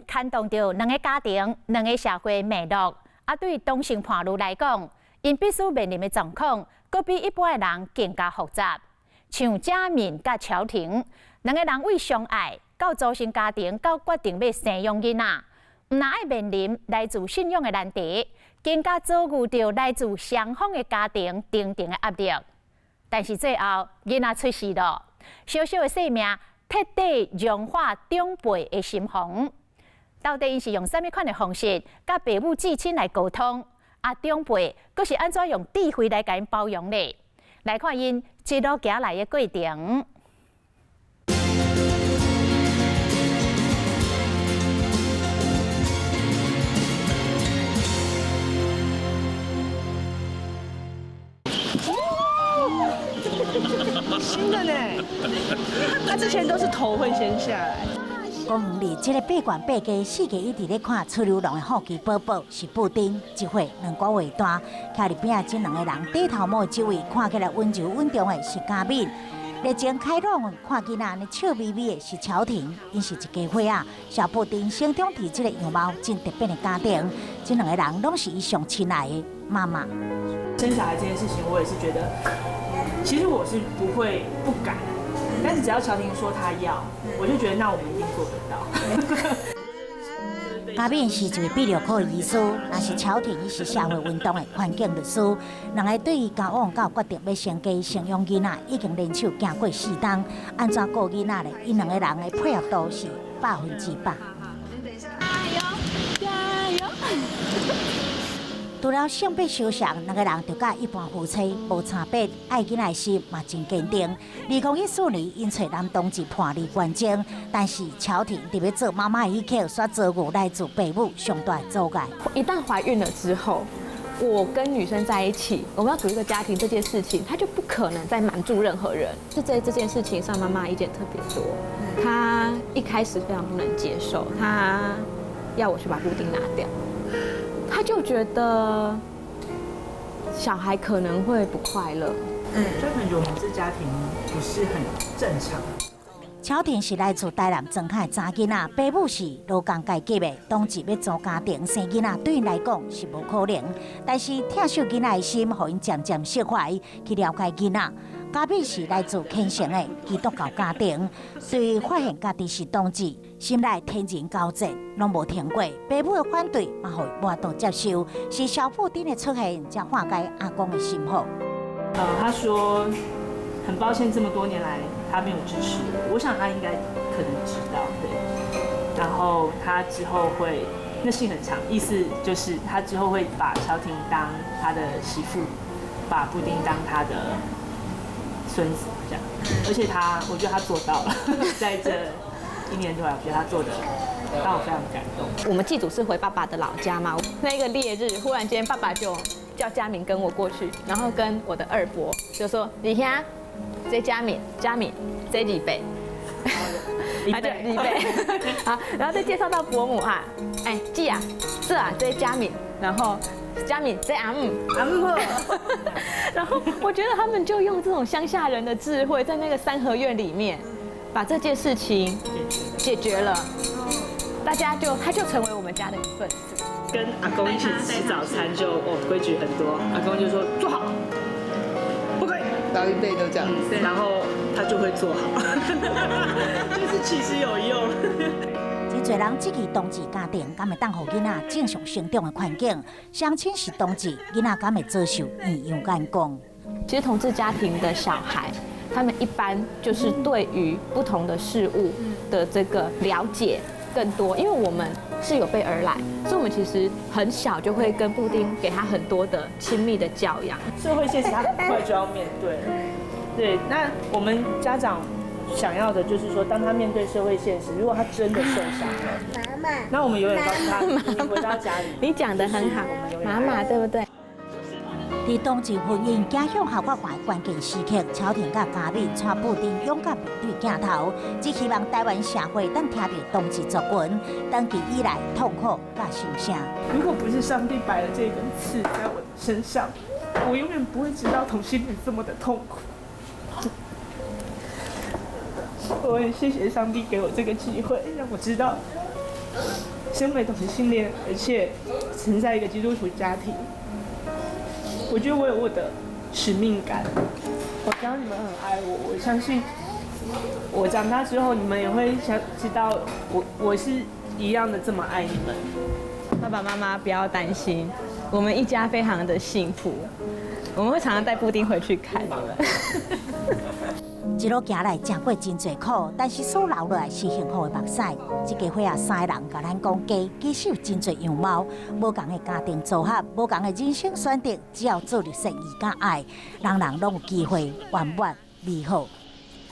牽動著兩个家庭、兩个社會脈絡。啊，對同性伴侶來講，𪜶必須面臨的狀況，閣比一般的人更加複雜。像嘉敏佮喬婷兩个人為相愛，到組成家庭，到決定欲生養囡仔，毋但愛面臨來自信仰的難題，更加遭遇著來自雙方的家庭重重的壓力。但是最後，囡仔出世了，小小的生命徹底融化長輩的心防。到底𪜶是用啥物款的方式，佮爸母至親來溝通？啊，長輩閣是按怎用智慧來共𪜶包容呢？來看𪜶一路行來的過程。新的呢，他之前都是頭會先下來。公園裡這个八罐八家四界一直咧看出流浪的好奇寶寶是布丁，一歲兩个月大，徛佇邊仔這兩个人低頭毛這位看起來溫柔穩重的是嘉敏，熱情開朗看囡仔按呢笑眯眯的是喬婷，𪜶是一家伙仔。小布丁成長佇這个樣貌真特別的家庭，這兩个人攏是伊上親愛的媽媽。生小孩這件事情，我也是覺得，其實我是不會不敢。但是只要喬婷說她要，我就覺得那我們一定做得到。嘉敏是一位泌尿科的醫師，若是喬婷伊是社會運動的環境律師。兩个對於交往到決定欲成家生養囡仔，已經聯手行過四冬。按怎顧囡仔咧？𪜶兩个人的配合度是100%。加油！加油！除了性別相像，兩个人就佮一般夫妻無差別，愛囡仔的心嘛真堅定。2014年，𪜶揣男同志伴侶關鐘，但是喬婷佇欲做媽媽的彼刻，煞遭遇來自爸母上大的阻礙。一旦懷孕了之後，我跟女生在一起，我們要組一個家庭這件事情，她就不可能再瞞住任何人。就在這件事情上，媽媽意見特別多。她一開始非常不能接受，她要我去把布丁拿掉。他就覺得小孩可能會不快樂，就感覺我們這家庭不是很正常。喬婷是來自台南莊腳的查囡仔，爸母是勞工階級的，當時欲組家庭生囡仔，對𪜶來講是無可能。但是疼惜囡仔的心，予𪜶漸漸釋懷，去了解囡仔。嘉敏是來自虔誠的基督教家庭，對發現家己是同志，心內天人交戰，攏無停過。爸母的反對嘛，予伊無法度接受，是小布丁的出現，才化解阿公的心魔。他說很抱歉，這麼多年來他沒有支持我，我想他應該可能知道，對。然後他之後會，那信很長，意思就是他之後會把喬婷當他的媳婦，把布丁當他的孫子這樣，而且他，我覺得他做到了，在這一年多來，我覺得他做的讓我非常感動。我們祭祖是回爸爸的老家嘛，那個烈日，忽然間爸爸就叫嘉敏跟我過去，然後跟我的二伯就說：“你聽，這嘉敏，嘉敏，這二伯，他就二伯，好，然後再介紹到伯母啊，哎，姐啊，這啊，這嘉敏，然後。”嘉敏這阿姆阿姆，然後我覺得他們就用這種鄉下人的智慧，在那個三合院裡面，把這件事情解決了，大家就他就成為我們家的一份子。跟阿公一起吃早餐就哦規矩很多，阿公就說坐好，不可以，老一輩都這樣子，然後他就會坐好，就是其實有用。真濟人這個同志家庭，敢會當予囡仔正常成長的環境？雙親是同志，囡仔敢會遭受異樣眼光？其實同志家庭的小孩，他們一般就是對於不同的事物的這個了解更多，因為我們是有備而來，所以我們其實很小就會跟布丁給他很多的親密的教養。社會現實他很快就要面對，對，那我們家長想要的就是說，當他面對社會現實，如果他真的受傷了，媽媽，那我們永遠告訴他，你回到家裡，你講得很好，媽媽對不對？佇同志婚姻走向合法化的關鍵時刻，喬婷佮嘉敏帶布丁勇敢面對鏡頭，只希望台灣社會當聽著同志族群長期以來痛苦佮心聲。如果不是上帝擺了這根刺在我的身上，我永遠不會知道同性戀這麼的痛苦。我很謝謝上帝給我這個機會，讓我知道身為同性戀，而且生在一個基督徒家庭，我覺得我有我的使命感。我知道你們很愛我，我相信我長大之後，你們也會想知道我是一樣的這麼愛你們。爸爸媽媽不要擔心，我們一家非常的幸福，我們會常常帶布丁回去看你們。一路行來，食過真濟苦，但是所流落來是幸福的目屎。這家伙仔三個人共咱講家，其實有真濟樣貌，無仝的家庭組合，無仝的人生選擇，只要做著善意佮愛，人人攏有機會圓滿美好。